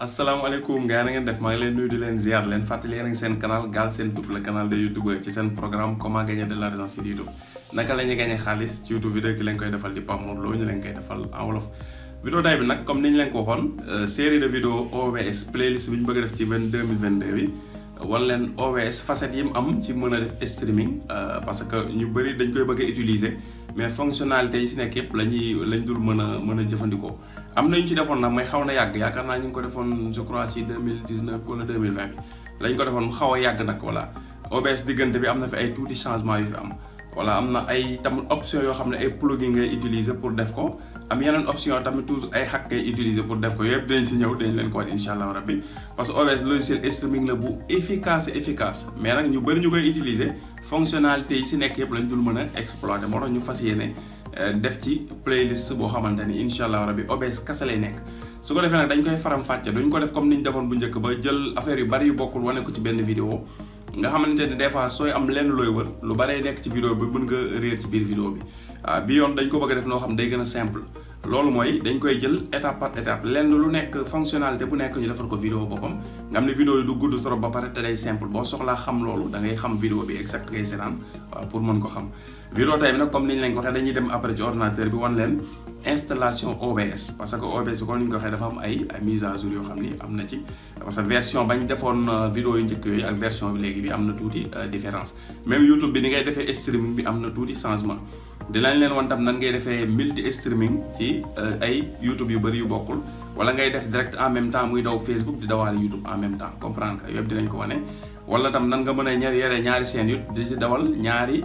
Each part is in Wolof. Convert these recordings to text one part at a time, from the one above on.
asalaamaaleykum gars yi na ngeen def maa ngi leen nuyu di leen ziar leen fàttali yéen a ngi seen canal Galsen Tube le canal de YouTube ci seen programme comment gagner de l'argent sur YouTube naka la ñuy gagner xaalis ci YouTube vidéo ki leen koy defal di Pape Mor Lo ñu leen koy defal en wolof. vidéo tay bi nag comme ni ñu leen ko waxoon série de vidéo OBS playlist bi ñu bëgg a def ci 2022 bi wan leen OBS facette yi mu am ci mën a def streaming parce que ñu bëri dañ koy bëgg a utiliser mais fonctionnalité yi si nekk yëpp lañ dul mën a jëfandikoo. am na ñu ci defoon nag may xaw na yàgg yaakaar naa ñu ngi ko defoon je crois ci 2019 wala 2020 bi lañ ko defoon mu xaw a yàgg nag voilà OBS diggante bi am na fi ay tuuti changement yu fi am. voilà am na ay tamit option yoo xam ne ay plugin ngay utiliser pour def ko am yeneen option tamit toujours ay hack ngay utiliser pour def ko yëpp dañ si ñëw dañ leen ko wax incha allah rabbi parce que OBS logiciel streaming la bu efficace mais nag ñu bëri ñu koy utiliser fonctionnalité yi si nekk yëpp lañ dul mën a exploiter moo tax ñu fas yéene def ci playlist boo xamante ni incha allah rabbi OBS kese lay nekk. su ko defee nag dañ koy faram fàcce duñ ko def comme ni ñu defoon bu njëkk ba jël affaire yu bari yu bokkul wane ko ci benn vidéo nga xamante ne des fois sooy am lenn looy wër lu baree nekk ci vidéo bi mën nga réer ci biir vidéo bi bi yoon dañ ko bëgg a def noo xam day gën a simple loolu mooy dañ koy jël étape par étape lenn lu nekk fonctionnalité bu nekk ñu defar ko vidéo boppam nga xam ne vidéo yi du gudd trop ba pare te day simple boo soxlaa xam loolu da ngay xam vidéo bi exact ngay seetaan waaw pour mën ko xam vidéo tey bi nag comme ni ñu leen ko waxee dañuy dem après ci ordinateur bi wan leen installation OBS parce que OBS bi comme ni ñu ko waxee dafa am ay mise à jour yoo xam ni am na ci parce que version bañ defoon vidéo yu njëkk yooyu ak version bi léegi bi am na tuuti différence même YouTube bi ni ngay defee streaming bi am na tuuti changement dinañ leen wan tam nan ngay defee multi streaming ci ay YouTube yu bëri yu bokkul wala ngay def direct en même temps muy daw Facebook di dawaale YouTube en même temps comprendre que yëpp dinañ ko wane wala tam nan nga mën a yore ñaari chaîne yu di ci dawal ñaari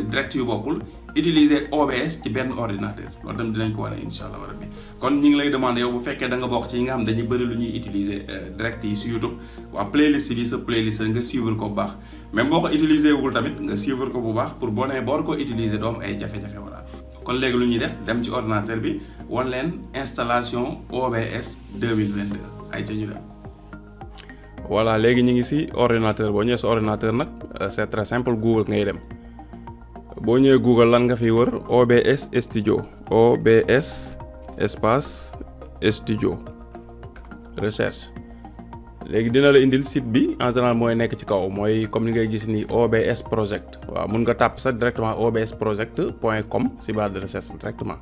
direct yu bokkul utiliser OBS ci benn ordinateur loolu tam dinañ ko wane incha allah rabbi kon ñu ngi lay demander yow bu fekkee da nga bokk ci yi nga xam dañuy bëri lu ñuy utiliser direct yi si YouTube waa playlist bi sa playlist nga suivre ko bu baax même boo ko utiliser wul tamit nga suivre ko bu baax pour boo nee boor ko utiliser doom ay jafe-jafe voilà. kon léegi lu ñuy def dem ci ordinateur bi wan leen installation OBS 2022 ay ca ñu dem. voilà léegi ñu ngi si ordinateur boo ñëwee sa ordinateur nag c'est très simple Google ngay dem. boo ñëwee Google lan nga fiy wër OBS Studio OBS espace Studio recherche léegi dina la indil site bi en général mooy nekk ci kaw mooy comme ni ngay gis ni OBS project waaw mun nga tàpp sax directement obsproject.com si barre de recherche directement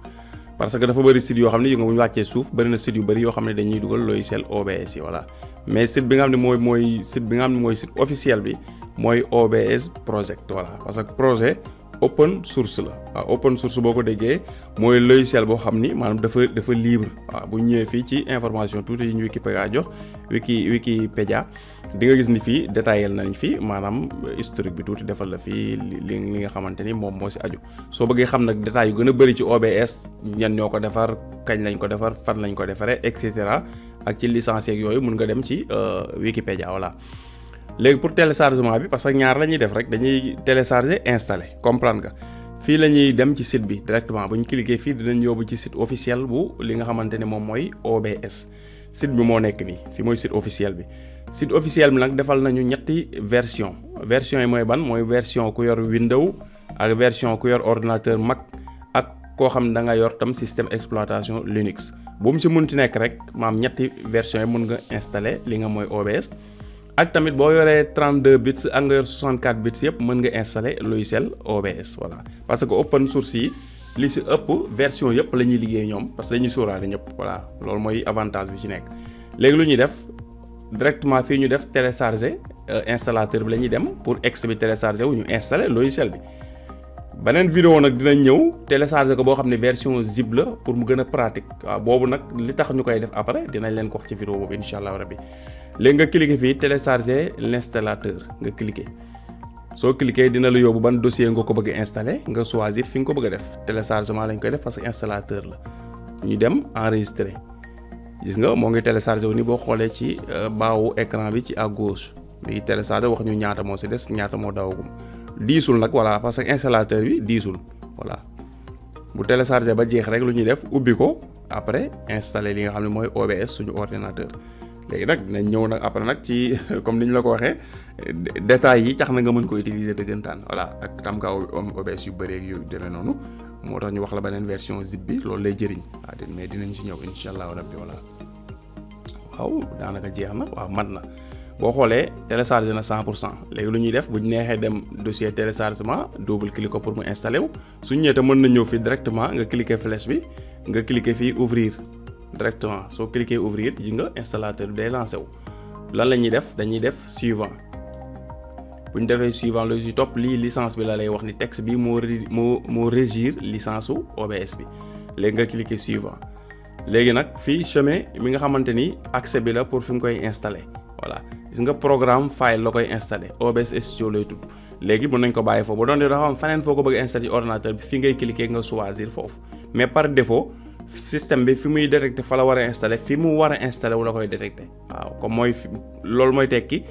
parce que dafa bëri site yoo xam ne yu nga bu ñu wàccee suuf bëri na site yu bëri yoo xam ne dañuy dugal logiciel OBS yi voilà mais site bi nga xam ne mooy site bi nga xam ne mooy site officiel bi mooy OBS project voilà parce que projet open source la waaw open source boo ko déggee mooy logiciel boo xam ni maanaam dafa libre waaw bu ñëwee fii ci information tuuti yi ñu Wikipédia jox Wikipédia di nga gis ni fii détaillé nañ fii maanaam historique bi tuuti defal la fii li nga xamante ni moom moo si aju soo bëggee xam nag détails yu gën a bëri ci OBS ñan ñoo ko defar kañ lañ ko defar fan lañ ko defaree et cetera ak ci licence yeeg yooyu mun nga dem ci Wikipédia voilà. léegi pour téléchargement bi parce que ñaar la ñuy def rek dañuy télécharger installer comprendre nga fii la ñuy dem ci site bi directement bu ñu cliquer fii dinañ yóbbu ci site officiel bu li nga xamante ne moom mooy OBS site bi moo nekk nii fii mooy site officiel bi site officiel bi nag defal nañu ñetti version yi mooy ban mooy version ku yor Windows ak version ku yor ordinateur Mac ak koo xam ne da nga yor tam système exploitation Linux bu mu si munti nekk rek maam ñetti version yi mun nga installer li nga mooy OBS ak tamit boo yoree 32 bits ak nga yor 64 bits yëpp mën nga installer logiciel OBS voilà parce que open source yi li si ëpp version yëpp la ñuy liggéey ñoom parce que dañuy sóoraale ñëpp voilà loolu mooy avantage bi ci nekk. léegi lu ñuy def directement fii ñu def télécharger installateur bi la ñuy dem pour ex bi télécharger wu ñu installer logiciel bi beneen vidéo nag dinañ ñëw télécharger ko boo xam ne version zip la pour mu gën a pratique waaw boobu nag li tax ñu koy def après dinañ leen ko wax ci vidéo boobu incha allah rabbi léegi nga cliquer fii télécharger l'installateur nga cliquer soo cliquer dina la yóbbu ban dossier nga ko bëgg a installer nga choisir fi nga ko bëgg a def téléchargement lañ koy def parce que installateur la ñu dem enregistrer gis nga moo ngi télécharger wu ni boo xoolee ci baawu écran bi ci à gauche mi ngi télécharger wax ñu ñaata moo si des ñaata moo dawagum diisul nag voilà parce que installateur bi diisul voilà bu télécharger ba jeex rek lu ñuy def ubbi ko après installer li nga xam ne mooy OBS suñu ordinateur léegi nag dinañ ñëw nag après nag ci comme ni ñu la ko waxee détails yi tax na nga mën ko utiliser dëggantaan voilà ak tam ka OBS yu bëreeg yu demee noonu moo tax ñu wax la beneen version zip bi loolu lay jëriñ waaw mais dinañ si ñëw incha allah rabbi voilà waaw daanaka jeex na waaw mat na boo xoolee téléchargé na 100% léegi lu ñuy def bu ñu neexee dem dossier téléchargement double clic ko pour mu installé wu suñu ñëwee mën na ñëw fii directement nga cliquer flèche bi nga cliquer fii ouvrir directement soo cliquer ouvrir ji nga installateur bi day lancé wu lan la ñuy def dañuy def suivant bu ñu defee suivant lu si topp lii licence bi la lay wax ni texte bi moo régir licence su OBS bi léegi nga cliquer suivant léegi nag fii chemin mi nga xamante ni accès bi la pour fi nga koy installé voilà gis nga programme file la koy installé OBS Studio lay tudd léegi mën nañ ko bàyyi foofu ba doon dafa am feneen foo ko bëgg a installé ci ordinateur bi fi ngay cliquer nga choisir foofu mais par défaut système bi fi muy détecté fa la war a installé fi mu war a installé wu la koy détecté waaw comme mooy loolu mooy tekki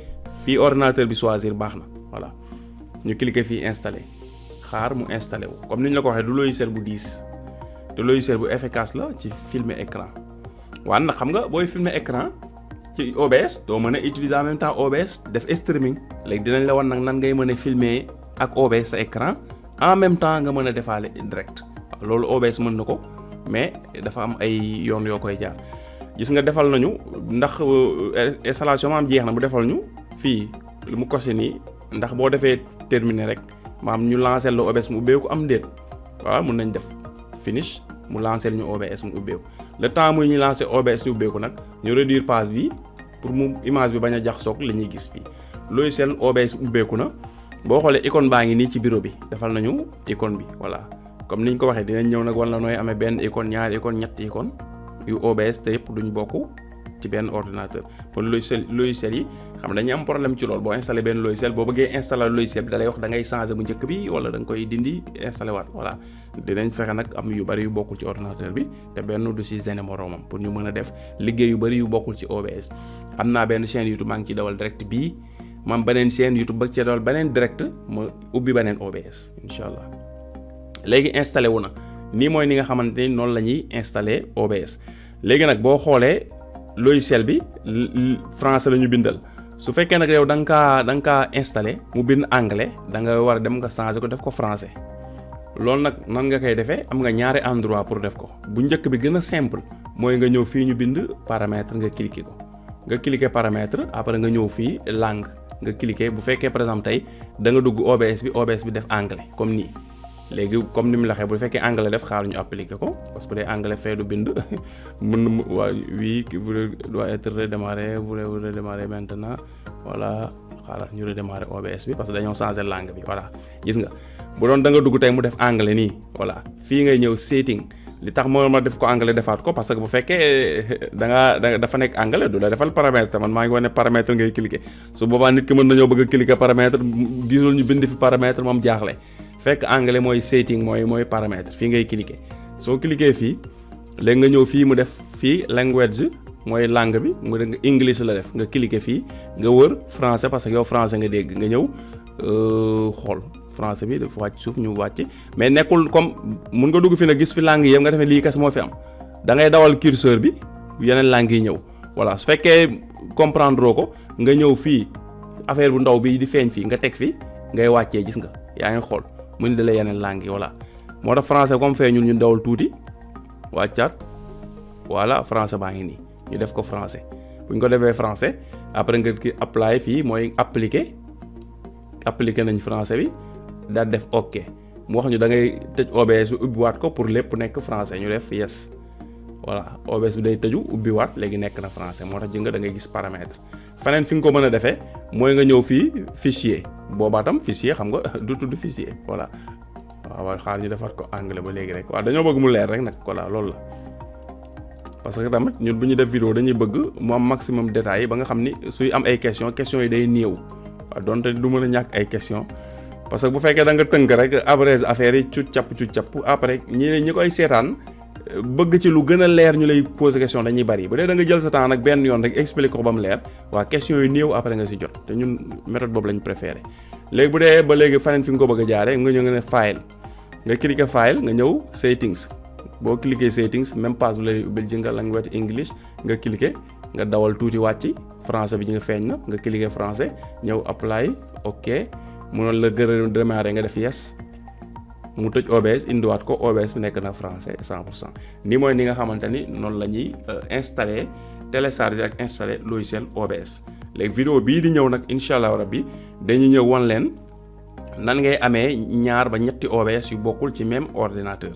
fii ordinateur bi choisir baax na voilà ñu cliquer fii installé xaar mu installé wu comme ni ñu la ko waxee du logiciel bu diis te logiciel bu efficace la ci filmer écran waaye nag xam nga booy filmer écran ci OBS doo mën a utiliser en même temps OBS def streaming léegi dinañ la wan nag nan ngay mën a filmer ak OBS sa écran en même temps nga mën a defaale direct waaw loolu OBS mën na ko mais dafa am ay yoon yoo koy jaar gis nga defal nañu ndax installation maam jeex na mu defal ñu fii lu mu coché nii ndax boo defee terminé rek maam ñu lancer la OBS mu ubbeeku am ndéet waaw mën nañ def finish mu lancer ñu OBS mu ubbeeku le temps muy ñu lancer OBS ñu ubbeeku nag ñu réduire page bi pour mu image bi bañ a jaxasoog li ñuy gis fii logiciel OBS ubbeeku na boo xoolee icône baa ngi nii ci bureau bi defal nañu icône bi voilà comme niñ ko waxee dinañ ñëw nag wala nooy amee benn icône ñaari icône ñetti icône yu OBS te yëpp duñ bokk ci benn ordinateur pour logiciel yi xam dañuy am problème ci loolu boo installé benn logiciel boo bëggee installé logiciel bi da lay wax da ngay changé bu njëkk bi wala da nga koy dindi installé waat voilà dinañ fexe nag am yu bari yu bokkul ci ordinateur bi te benn du ci gêné moroomam pour ñu mën a def liggéey yu bari yu bokkul ci OBS am naa benn chaîne YouTube maa ngi ci dawal direct bii mam beneen chaîne YouTube ba ci dawal beneen direct ma ubbi beneen OBS incha allah léegi installé wu na nii mooy ni nga xamante ni noonu la ñuy installé OBS léegi nag boo xoolee logiciel bi français la ñu bindal su fekkee nag yow da nga kaa installé mu bind anglais da nga war a dem nga changer ko def ko français loolu nag nan nga koy defee am nga ñaari endroit pour def ko bu njëkk bi gën a simple mooy nga ñëw fii ñu bind paramètre nga cliquer ko nga cliquer paramètre après nga ñëw fii langue nga cliquer bu fekkee par exemple tey da nga dugg OBS bi def anglais comme nii léegi comme ni mu la waxee bu fekkee anglais def xaaral ñu appliquer ko parce que bu dee anglais fee du bind mën na waa oui vous doit être redémarré vous redémarrer maintenant voilà xaaral ñu redémarrer OBS bi parce que dañoo changer langue bi voilà gis nga bu doon da nga dugg tey mu def anglais nii voilà fii ngay ñëw setting li tax ma def ko anglais defaat ko parce que bu fekkee dafa nekk anglais du la defal paramètre man maa ngi wane paramètre ngay cliquer su boobaa nit ki mën nañoo bëgg a cliquer paramètre gisul ñu bind fi paramètre moom jaaxle fekk anglais mooy setting mooy paramètre fii ngay cliquer soo cliquer fii léegi nga ñëw fii mu def fii language mooy langue bi mu def English la def nga cliquer fii nga wër français parce que yow français nga dégg nga ñëw xool français bi dafa wàcc suuf ñu wàcc mais nekkul comme mun nga dugg fi nag gis fi langue yëpp nga defee lii kese moo fi am da ngay dawal curseur bi yeneen langue yi ñëw voilà su fekkee comprendre ko nga ñëw fii affaire bu ndaw bi di feeñ fii nga teg fii ngay wàccee gis nga yaa ngi xool mu ni la yeneen langue yi voilà moo tax français comme feeñul ñu dawal tuuti wàccaat voilà français baa ngi nii ñu def ko français bu ñu ko defee français après nga ki apply fii mooy appliquer nañ français bi daal def ok mu wax ñu da ngay tëj OBS bi ubbiwaat ko pour lépp nekk français ñu def yes voilà OBS bi day tëju ubbiwaat léegi nekk na français moo tax jënga da ngay gis paramètre feneen fi nga ko mën a defee mooy nga ñëw fii fichier boobaa tam fichier xam nga du tudd fichier voilà waaw xaar ñu defaat ko anglais ba léegi rek waaw dañoo bëgg mu leer rek nag voilà loolu la parce que tamit ñun bu ñu def vidéo dañuy bëgg mu am maximum détails ba nga xam ni suy am ay questions yi day néew waaw donte du mën a ñàkk ay questions parce que bu fekkee da nga tënk rek abrège affaire yi cut capp après ñi koy seetaan bëgg ci lu gën a leer ñu lay poser question dañuy bari bu dee da nga jël sa temps nag benn yoon rek expliquer ko ba mu leer waa question yu néew après nga si jot te ñun méthode boobu lañ préféré léegi bu dee ba léegi faneen fi nga ko bëgg a jaaree nga ñëw nga ne file nga cliquer file nga ñëw settings boo cliquer settings même page bu lay ubbil ji nga language English nga cliquer nga dawal tuuti wàcc français bi ñu nga feeñ na nga cliquer français ñëw apply ok mënoon la gën a démarrer nga def yes mu tëj OBS indiwaat ko OBS bi nekk na français 100% ni mooy ni nga xamante ni noonu la ñuy installer télécharger ak installer logiciel OBS. léegi vidéo bii di ñëw nag incha allah rabbi dañuy ñëw wan leen nan ngay amee 2 ba ñetti OBS yu bokkul ci même ordinateur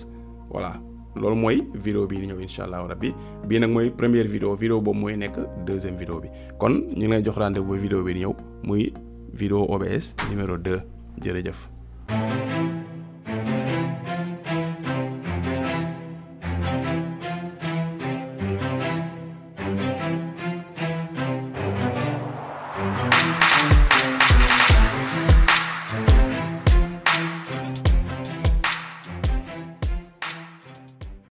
voilà loolu mooy vidéo bii di ñëw incha allah rabbi bii nag mooy première vidéo boobu mooy nekk deuxième vidéo bi kon ñu ngi lay jox rendez-vous ba vidéo bi di ñëw muy vidéo OBS numéro 2 jërëjëf.